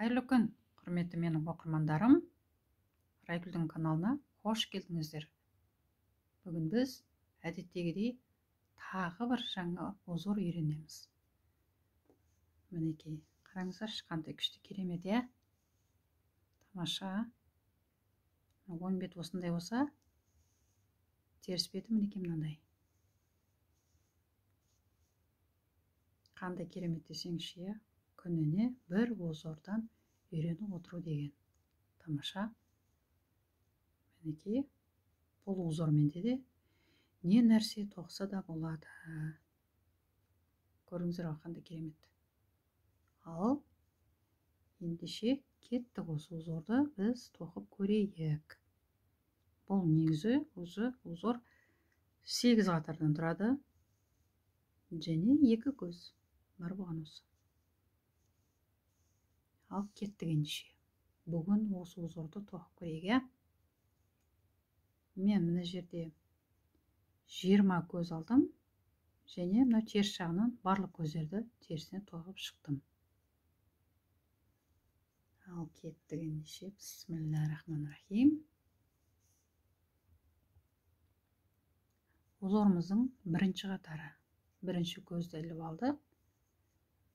Қайырлы күн, құрметті менің оқырмандарым. Райгүлдің каналына қош келдіңіздер. Бүгін біз әдеттегідей тағы бір жаңа узор үйренеміз. Мінекей, қараңыздаршы, қандай күшті, керемет, иә? Тамаша. Оң бет осындай болса, теріс беті мінекей мынандай. Қандай керемет десеңізші, иә? Күніне бір узордан үйреніп отыру деген тамаша. Мінекей, бұл узормен де не нәрсе тоқса да болады. Көрдіңіздер ғой, қандай керемет. Ал ендеше кеттік, осы узорды біз тоқып көрейік. Бұл негізі осы узор 8 қатардан тұрады және 2 көз бар болған осы. Ал кеттік ендеше. Бүгін осы узорды тоқып көрейік, иә? Мен мына жерде 20 көз алдым және мына теріс жағынан барлық көздерді терісіне тоқып шықтым. Ал кеттік ендеше. Бисмиллахиррахманиррахим. Узорымыздың бірінші қатары. Бірінші көзді іліп алдық.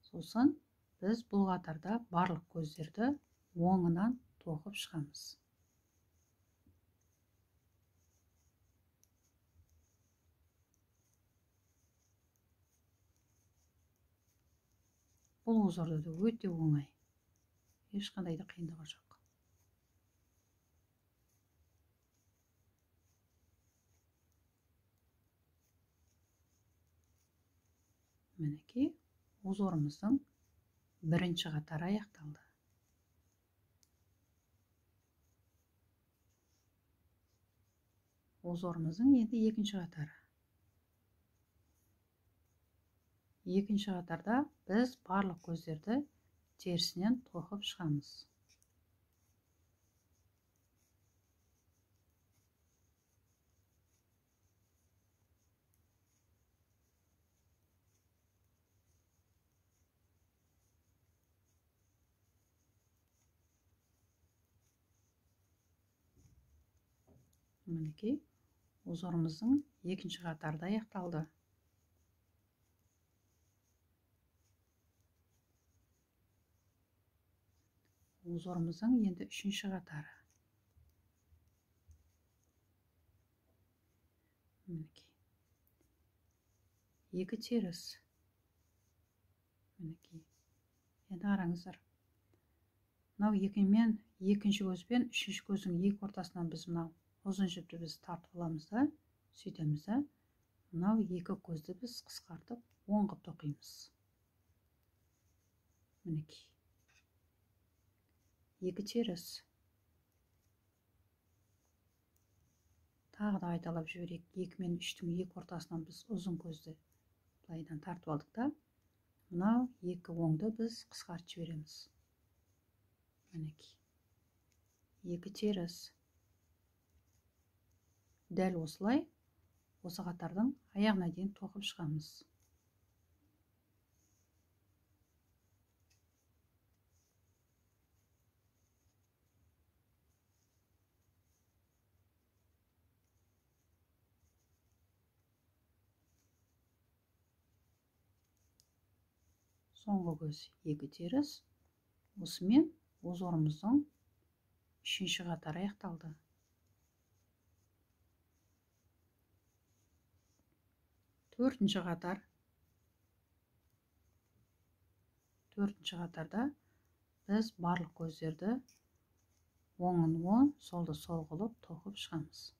Сосын біз бұл қатарда барлық көздерді оңынан тоқып шығамыз. Бұл узорды да өте оңай. Ешқандай да қиындығы жоқ. Мінекей, узорымыздың бірінші қатары аяқталды. Узорымыздың енді екінші қатары. Екінші қатарда біз барлық көздерді терісінен тоқып шығамыз. Мінекей, узорымыздың екінші қатары аяқталды. Узорымыздың енді үшінші қатары. Мінекей. Екі теріс. Мінекей. Енді қараңыздар. Мынау екі мен екінші көз бен үшінші көздің екі ортасынан біз мынау ұзын жіпті біз тартып аламыз да, сөйтеміз да, мынау екі көзді біз қысқартып оң қылып тоқимыз. Мінекей. Екі теріс. Тағы да қайталап жіберейік. 2 мен 3-тің екі ортасынан біз ұзын көзді былайдан тартып алдық та, мынау екі оңды біз қысқартып жібереміз. Мінекей. Екі теріс. Дәл осылай осы қатардың аяғына дейін тоқып шығамыз. Соңғы көз екі теріс. Осымен узорымыздың үшінші қатары аяқталды. Төртінші қатар. Төртінші қатарда біз барлық көздерді оңын оң, солды сол қылып тоқып шығамыз.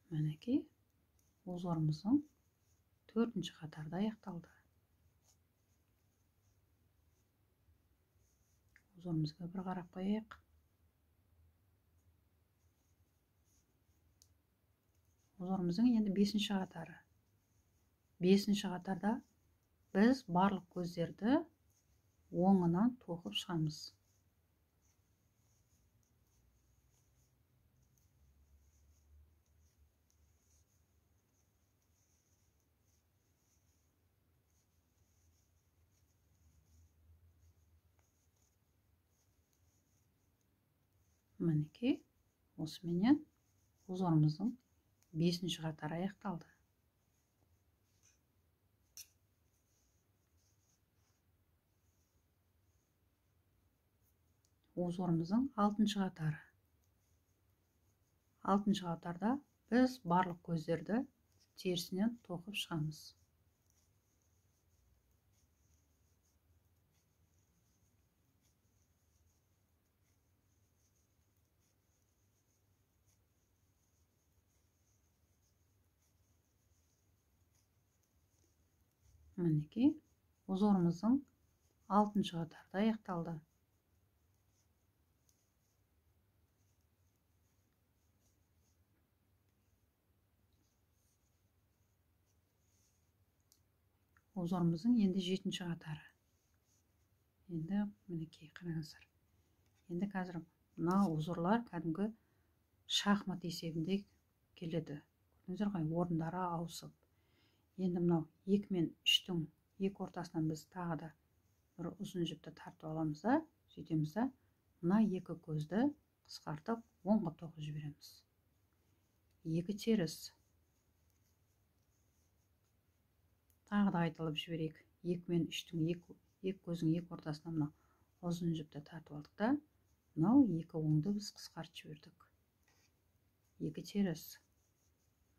Мінекей, узорымыздың төртінші қатарда аяқталды. Узорымызға бір қарап қояйық. Узорымыздың енді 5-ші қатары. 5-ші қатарда біз барлық көздерді оңынан тоқып шығамыз. Мінекей, осыменен узорымыздың 5-ші қатары аяқталды. Узорымыздың 6-шы қатары. 6-шы қатарда біз барлық көздерді терісінен тоқып шығамыз. Мінекей, узорымыздың 6-шы қатарда аяқталды. Узорымыздың енді 7-ші қатары. Енді мінекей қараңыздар. Енді қазір мына узорлар кәдімгі шахмат есебінде келеді. Көрдіңіздер ғой, орындары ауысып. Енді мынау 2 мен 3-тің екі ортасынан біз тағы да бір ұзын жіпті тартып аламыз да, сөйтеміз да, мына екі көзді қысқартып оңға тоқып жібереміз. 2 теріс. Тағы да қайталап жіберейік. 2 мен 3-тің екі көздің екі ортасынан мына ұзын жіпті тартып алдық та, мынау екі оңды біз қысқартып жібердік. 2 теріс.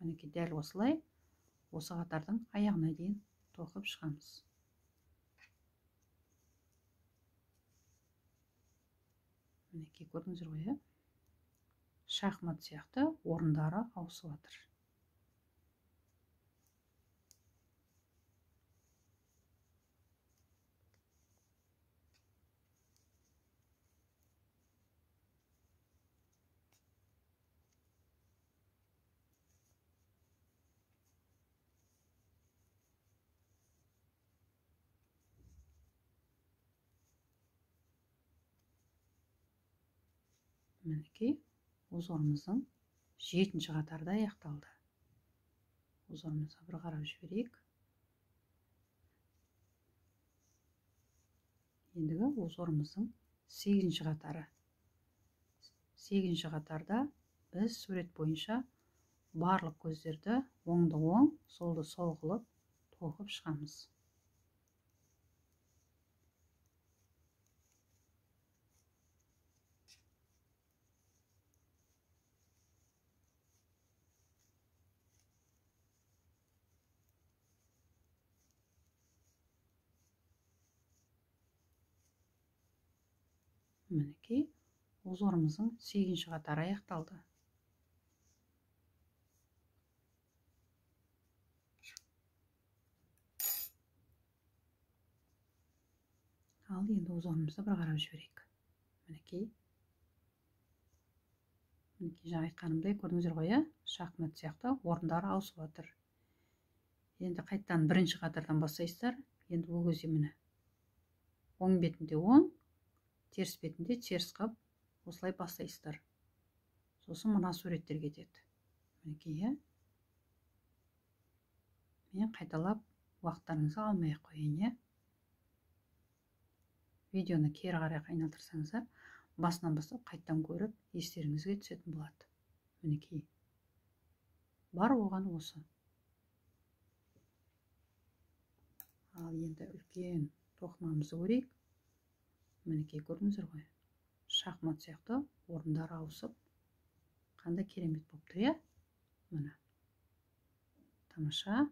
Мінекей дәл осылай осы қатардың аяғына дейін тоқып шығамыз. Мінекей көрдіңіздер ғой, иә? Шахмат сияқты орындары ауысып жатыр. Мінекей, узорымыздың 7-ші қатарда аяқталды. Узорымызға бір қарап жіберейік. Ендігі узорымыздың 8-ші қатары. 8-ші қатарда біз сурет бойынша барлық көздерді оңды оң, солды сол қылып тоқып шығамыз. Мінекей, узорымыздың 8-ші қатары аяқталды. Ал енді узорымызды бір қарап жіберейік. Мінекей. Мінекей, жаңа айтқанымдай көрдіңіздер ғой, иә? Шахмат сияқты орындары ауысып жатыр. Енді қайтадан бірінші қатардан бастайсыздар. Енді ол кезде міне оң бетінде оң, теріс бетінде теріс қылып осылай бастайсыздар. Сосын мына суреттер кетеді. Мінекей, иә? Мен қайталап уақыттарыңызды алмай ақ қояйын, иә? Видеоны кері қарай айналдырсаңыздар, басынан бастап қайтадан көріп, естеріңізге түсетін болады. Мінекей. Бар оған осы. Ал енді үлкен тоқымамызды көрейік. Мінекей, көрдіңіздер ғой. Шахмат сияқты орындары ауысып, қандай керемет болып тұр, иә? Міне. Тамаша.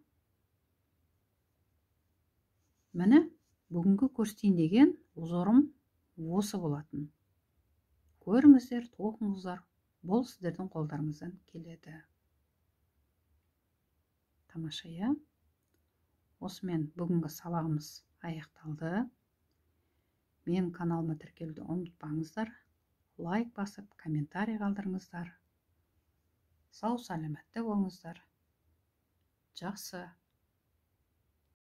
Міне, бүгінгі көрсетейін деген узорым осы болатын. Көріңіздер, тоқыңыздар, бұл сіздердің қолдарыңыздан келеді. Тамаша, иә? Осымен бүгінгі сабағымыз аяқталды. Мен каналыма тіркелуді ұмытпаңыздар. Лайк басып, комментарий қалдырыңыздар. Сау саламатта болыңыздар. Жақсы.